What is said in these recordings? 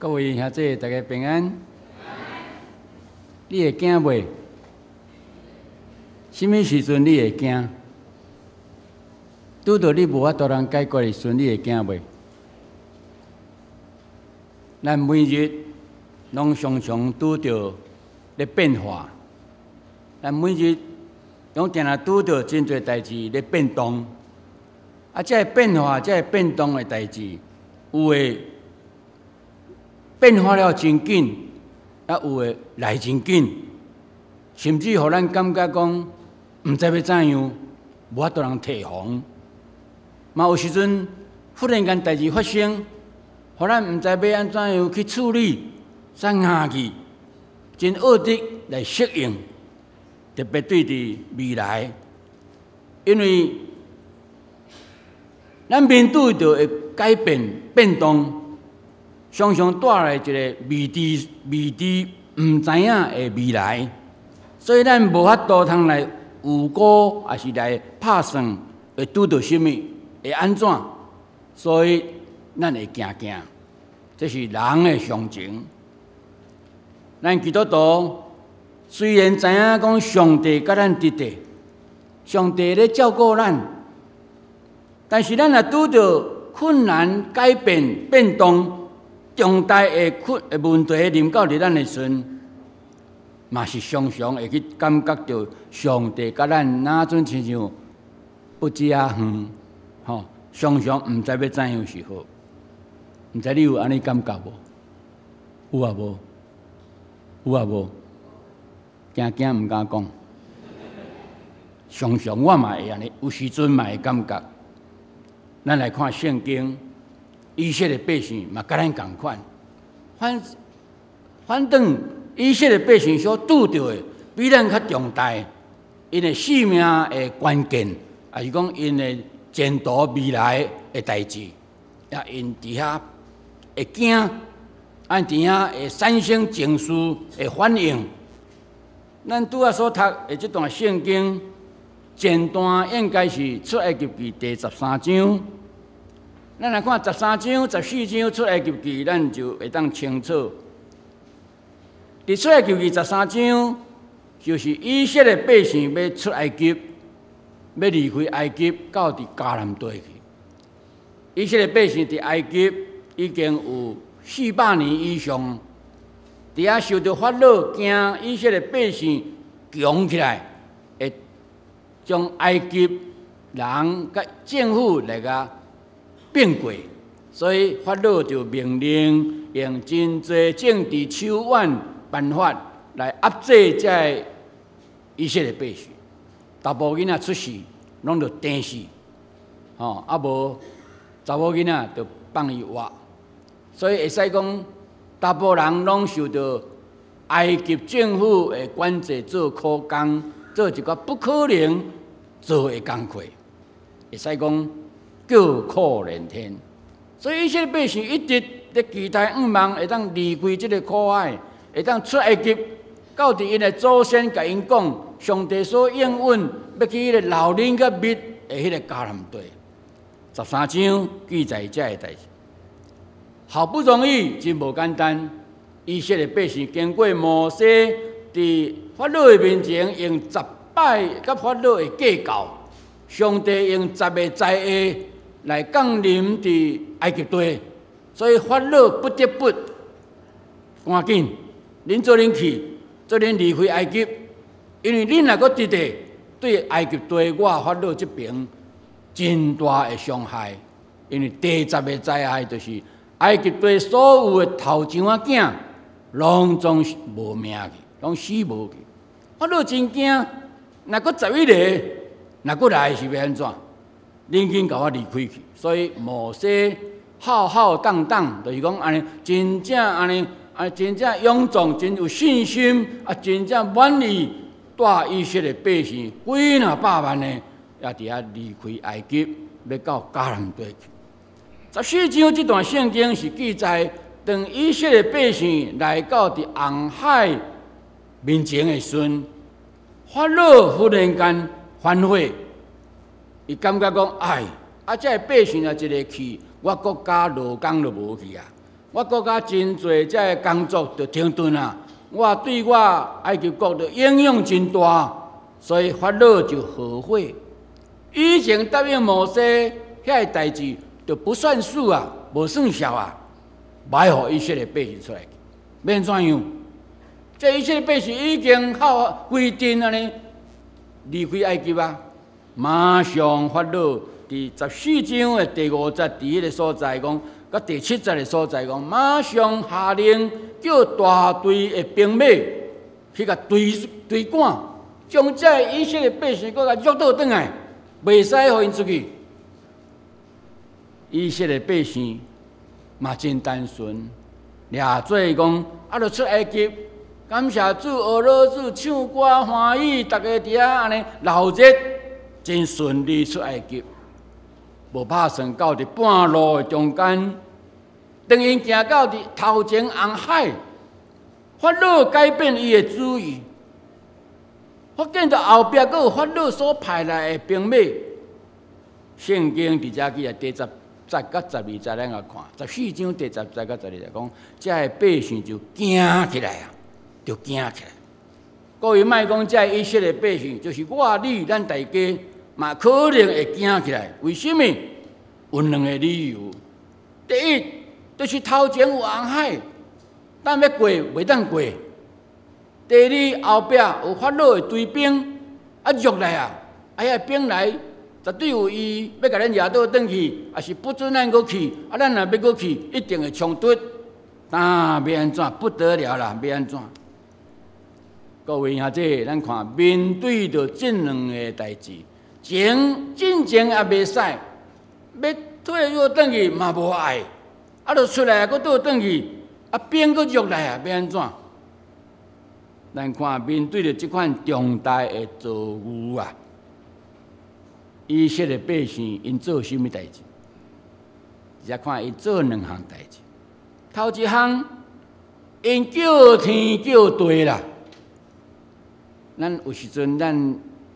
各位兄弟，大家平安。你會驚袂？啥物時陣你會驚？拄著你無法度通解決的時陣，你會驚袂？咱每日攏常常拄著咧變化，咱每日攏定定拄著真濟代誌咧變動。啊，這个變化、這个變動的代誌，有的變化了真緊，啊，有的來真緊，甚至予咱感覺講毋知欲怎樣，無法度通提防。嘛有時陣忽然間代誌發生，予咱毋知欲按怎樣去處理，煞𤡪去，真惡得來適應。特別對佇未來，因為咱面對著會改變、變動，常常帶來一個未知、未知、毋知影的未來，所以咱無法度通來預估，抑是來拍算會拄著啥物，會按怎，所以咱會驚驚，這是人的常情。咱基督徒雖然知影講上帝佮咱佇咧，上帝咧照顧咱，但是咱若拄著困難、改變、變動，重大的困的問題臨到佇咱的時陣，嘛是常常會去感覺著上帝佮咱若陣親像不知仔遠，吼，常常毋知欲怎樣是好。毋知你有按呢感覺無？有啊無？有啊無？驚驚毋敢講。常常我嘛會按呢，有時陣嘛會感覺。咱來看聖經，以色列百姓嘛佮咱仝款，反反轉以色列百姓所拄著的比咱較重大，𪜶的性命的關鍵，抑是講𪜶的前途未來的代誌，也𪜶佇遐會驚，啊佇遐會產生情緒的反應。咱拄仔所讀的這段聖經前段應該是出埃及記第十三章。咱來看十三章、十四章出埃及記，咱就會當清楚。佇出埃及記十三章，就是以色列百姓欲出埃及，欲離開埃及到佇迦南地去。以色列百姓佇埃及已經有400年以上，佇遐受著法老驚以色列百姓強起來，會將埃及人佮政府來共併過，所以法老就命令用真濟政治手腕辦法來壓制這个以色列百姓。查埔囡仔出世，攏著釘死，吼，啊無查某囡仔就放伊活。所以會使講，查埔人攏受著埃及政府的管制做苦工，做一寡不可能做的工課，會使講叫苦連天。所以以色列百姓一直咧期待向望會當離開這个苦海，會當出埃及，到佇𪜶的祖先共𪜶講，上帝所應允欲去彼个流奶佮蜜的彼个迦南地。十三章記載這个代誌，好不容易真無簡單，以色列百姓經過摩西佇法老的面前用十擺佮法老的計較，上帝用十个災禍來降臨佇埃及地，所以法老不得不趕緊，恁做恁去，做恁離開埃及，因為恁若閣佇咧，對埃及地我法老這邊真大的傷害，因為第十个災害就是埃及地所有的頭生仔囝，攏總無命去，攏死無去。法老真驚，若閣11個，若閣來是欲按怎？恁緊共我離開去。所以摩西浩浩蕩蕩，就是講按呢，真正按呢，啊，真正勇壯，真有信心，啊，真正滿意帶以色列百姓幾若百萬的，也佇遐離開埃及，欲到迦南地去。十四章這段聖經是記載，當以色列百姓來到佇紅海面前的時陣，法老忽然間反悔，伊感覺講：哎，啊，這个百姓若一个去，我國家勞工就無去啊！我國家真濟這个工作就停頓啊！我對我埃及國的影響真大，所以法老就後悔。以前答應摩西遐個代誌就不算數啊，無算數啊，無愛予以色列百姓出來，欲按怎樣？這以色列百姓已經靠規定按呢離開埃及啊，馬上法老佇14章的第五節，佇彼个所在講，佮第七節的所在講，馬上下令叫大隊的兵馬去共追追趕，將這以色列百姓閣共約倒轉來，袂使予𪜶出去。以色列百姓嘛真單純，掠做講啊，著出埃及，感謝主，學老主，唱歌歡喜，逐家佇遐按呢鬧熱，真順利出埃及。無拍算到佇半路的中間，當𪜶行到佇頭前紅海，法老改變伊的主意，發現著後壁閣有法老所派來的兵馬。聖經佇遮記載第10節佮12節，咱來看14章第十節佮12節講，這个百姓就驚起來啊，就驚起來。各位莫講這个以色列百姓，就是我你咱大家嘛可能會驚起來。為什麼？有兩个理由。第一，就是頭前有紅海，咱欲過袂當過。第二，後壁有法老的追兵啊入來啊，啊遐兵來，絕對有伊欲共咱掠倒轉去，抑是不准咱閣去，啊咱若欲閣去，一定會衝突。那欲按怎？不得了啦！欲按怎？各位兄弟，咱看面對著這兩个代誌，前進前也袂使，欲退落轉去嘛無愛，啊，著出來閣倒轉去，啊兵閣入來啊，欲按怎？咱看面對著這款重大的遭遇啊，以色列百姓𪜶做啥物代誌？才看伊做兩項代誌。頭一項，𪜶叫天叫地啦。咱有時陣咱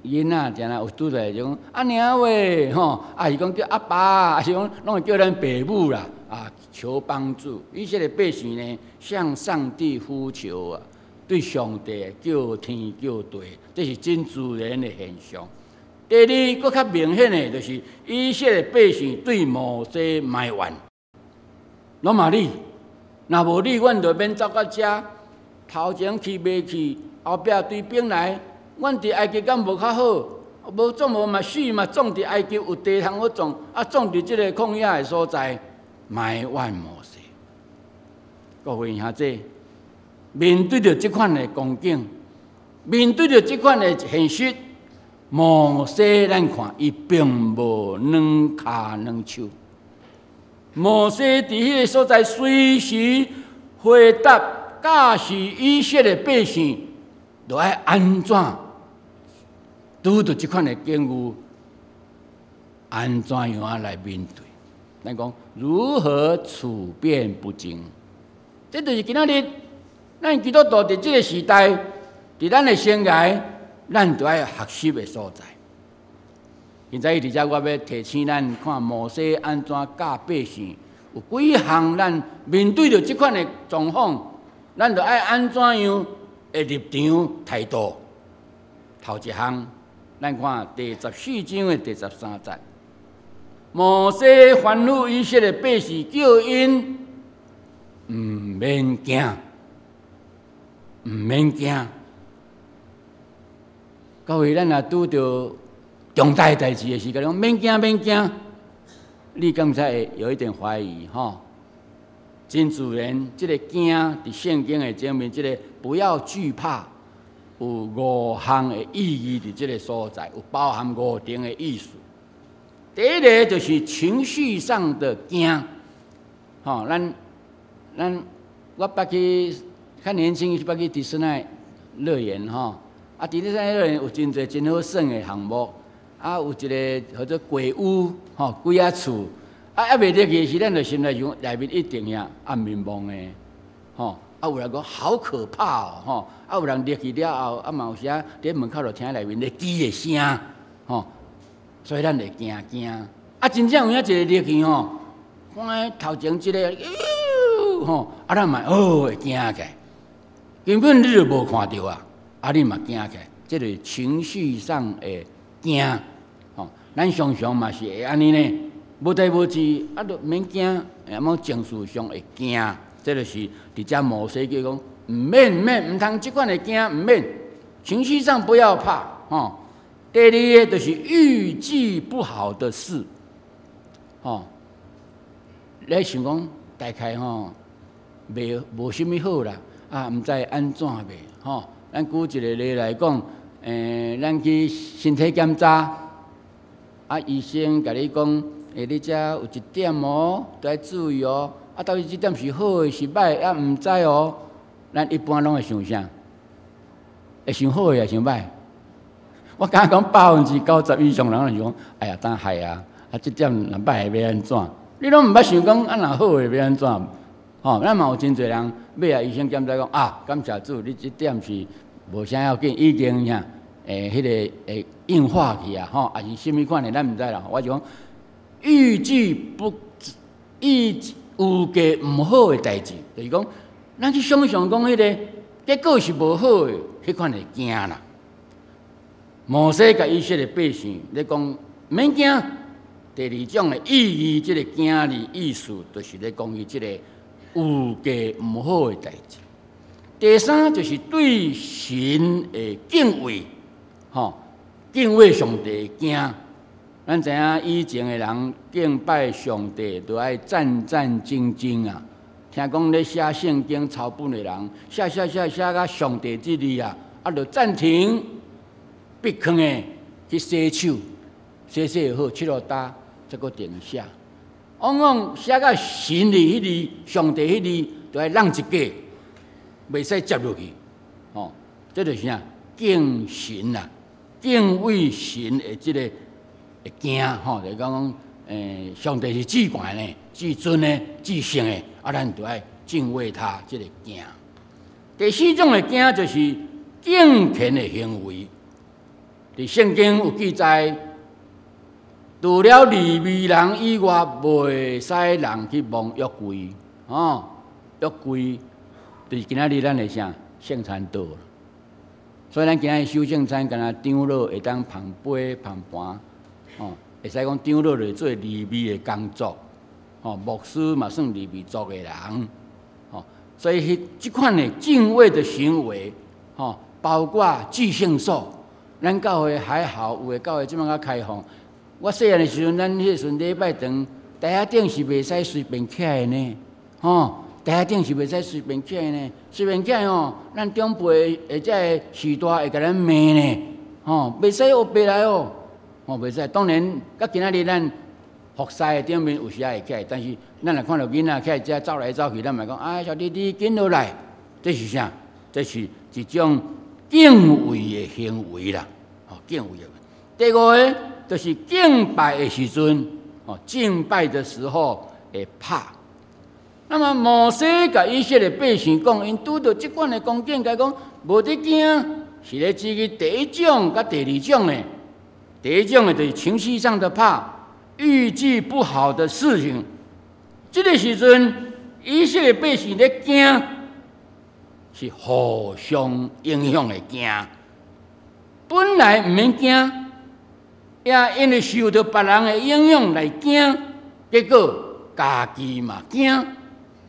囡仔定定有拄著種阿娘喂吼，啊是講叫阿爸，抑是講攏會叫咱爸母啦，啊求幫助。以色列百姓呢，向上帝呼求啊，對上帝叫天叫地，這是真自然的現象。第二，閣較明顯的，就是以色列百姓對摩西埋怨，攏嘛你，若無你，阮就免走到遮，頭前去袂去，後壁追兵來，阮佇埃及敢無較好？無總無嘛死嘛，葬佇埃及有地通好葬，啊葬佇這个曠野的所在，埋怨摩西。各位兄弟，面對著這款的光景，面對著這款的現實，摩西咱看伊並無軟跤軟手。摩西佇彼个所在隨時回答教示以色列百姓，著愛按怎拄著這款的境遇，按怎樣仔來面對？咱講如何處變不驚？這就是今仔日咱基督徒佇這个時代，佇咱的生涯，咱著愛學習的所在。現在佇遮，我欲提醒咱看摩西按怎教百姓，有幾項咱面對著這款的狀況，咱著愛按怎樣的立場態度。頭一項，咱看第十四章的第十三節，摩西吩咐以色列百姓，叫𪜶毋免驚，毋免驚。各位，咱若拄著重大代誌的時間，講免驚免驚，你敢才會有一點懷疑吼？真自然，這个驚佇聖經的前面，這个不要懼怕，有五項的意義佇這个所在，有包含五重的意思。第一个就是情緒上的驚，吼，咱我捌去較年輕時捌去迪士尼樂園吼，啊，迪士尼樂園有真濟真好耍的項目，啊，有一个叫做鬼屋，吼，鬼仔厝，啊，猶未入去時，咱就心內想內面一定遐暗暝蒙的，吼，啊，有人講好可怕哦，吼，啊，有人入去了後，啊，嘛有時啊，佇門口就聽內面咧吱的聲，吼，所以咱會驚驚。啊，真正有影一个入去吼，看頭前這个，吼，啊咱嘛哦會驚起來，根本你就無看著啊，啊你嘛驚起來，這個情緒上會驚，吼，咱常常嘛是會按呢呢，無代無誌，啊就免驚，啊麼情緒上會驚，這就是佇遮摩西叫講，毋免毋免，毋通這款的驚，毋免，情緒上不要怕，吼。第二个就是預計不好的事，吼，你想講大概吼，袂無啥物好啦，啊，毋知按怎袂，吼。咱舉一個例來講，咱去身體檢查，啊，醫生共你講，你遮有一點哦，著愛注意哦，啊，到底這點是好的是歹，猶毋知哦。咱一般攏會想啥？會想好的，抑想歹？我敢講90%以上人攏是講，哎呀，當害啊！啊，這點若歹的欲按怎？你攏毋捌想講，啊，若好的欲按怎？吼，咱嘛有真濟人，尾仔醫生檢查講啊，感謝主，你這點是無啥要緊，已經啥，彼個會硬化去啊，吼，抑是啥物款的，咱毋知啦。我就講預計不預預計毋好的代誌，就是講，咱去想象講彼個結果是無好的，彼款會驚啦。摩西共以色列百姓咧講，免驚。第二種的意義，這個驚字意思，就是咧講伊這個預計毋好的代誌。第三就是對神的敬畏，吼，敬畏上帝的驚。咱知影以前的人敬拜上帝，都愛戰戰兢兢啊。聽講咧寫聖經抄本的人，寫寫寫寫到上帝這字啊，啊，就暫停。筆囥的去洗手，洗洗好，拭落焦，才閣停寫。往往寫到神的彼字、上帝彼字，都愛讓一格，袂使接落去。吼，這就是啥？敬神啊，敬畏神的這個會驚吼，就是講上帝是至懸的、至尊的、至聖的，啊，咱就愛敬畏他，這個驚。第四種的驚就是敬虔的行為。佇聖經有記載，除了利未人以外，袂使人去摸約櫃，哦，約櫃就是今仔日咱的啥聖餐桌。所以咱今仔日守聖餐，敢若長老會當捧杯捧盤，哦，會使講長老來做利未的工作，哦，牧師嘛算利未族的人，哦，所以彼這款的敬畏的行為，吼，包括祭聖所。咱教會還好，有的教會這擺較開放。我細漢的時陣，咱彼個時陣禮拜堂台仔頂是袂使隨便徛的呢，吼，台仔頂是袂使隨便徛的呢，隨便徛吼，咱長輩或者序大會共咱罵呢，吼，袂使烏白來哦，吼，袂使。當然，到今仔日咱服侍的頂面有時會徛，但是咱若看著囡仔徛遮走來走去，咱嘛講啊，小弟弟緊落來，這是啥？這是一種敬畏的行為啦，吼，敬畏的。第五个就是敬拜的時陣，哦，敬拜的時候會怕。那麼摩西共以色列百姓講，𪜶拄著這款的光景，共伊講無得驚，是咧指去第一種佮第二種的。第一種的就是情緒上的怕，預計不好的事情。這個時陣，以色列百姓咧驚，是互相影響的驚。本來毋免驚，也因為受著別人的影響來驚，結果家己嘛驚。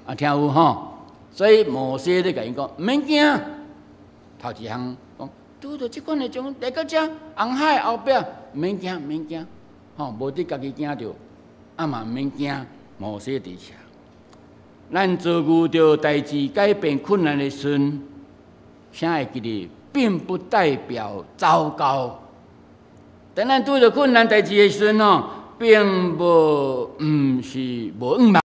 啊，聽有吼？所以摩西咧共𪜶講，毋免驚。頭一項講，拄著這款的種來到遮紅海後壁，毋免驚，毋免驚，吼，無得家己驚著，啊嘛毋免驚。摩西佇遮，咱遭遇著代誌改變困難的時陣，請會記得，並不代表糟糕。當咱拄著困難代誌的時陣吼，並無毋是無向望。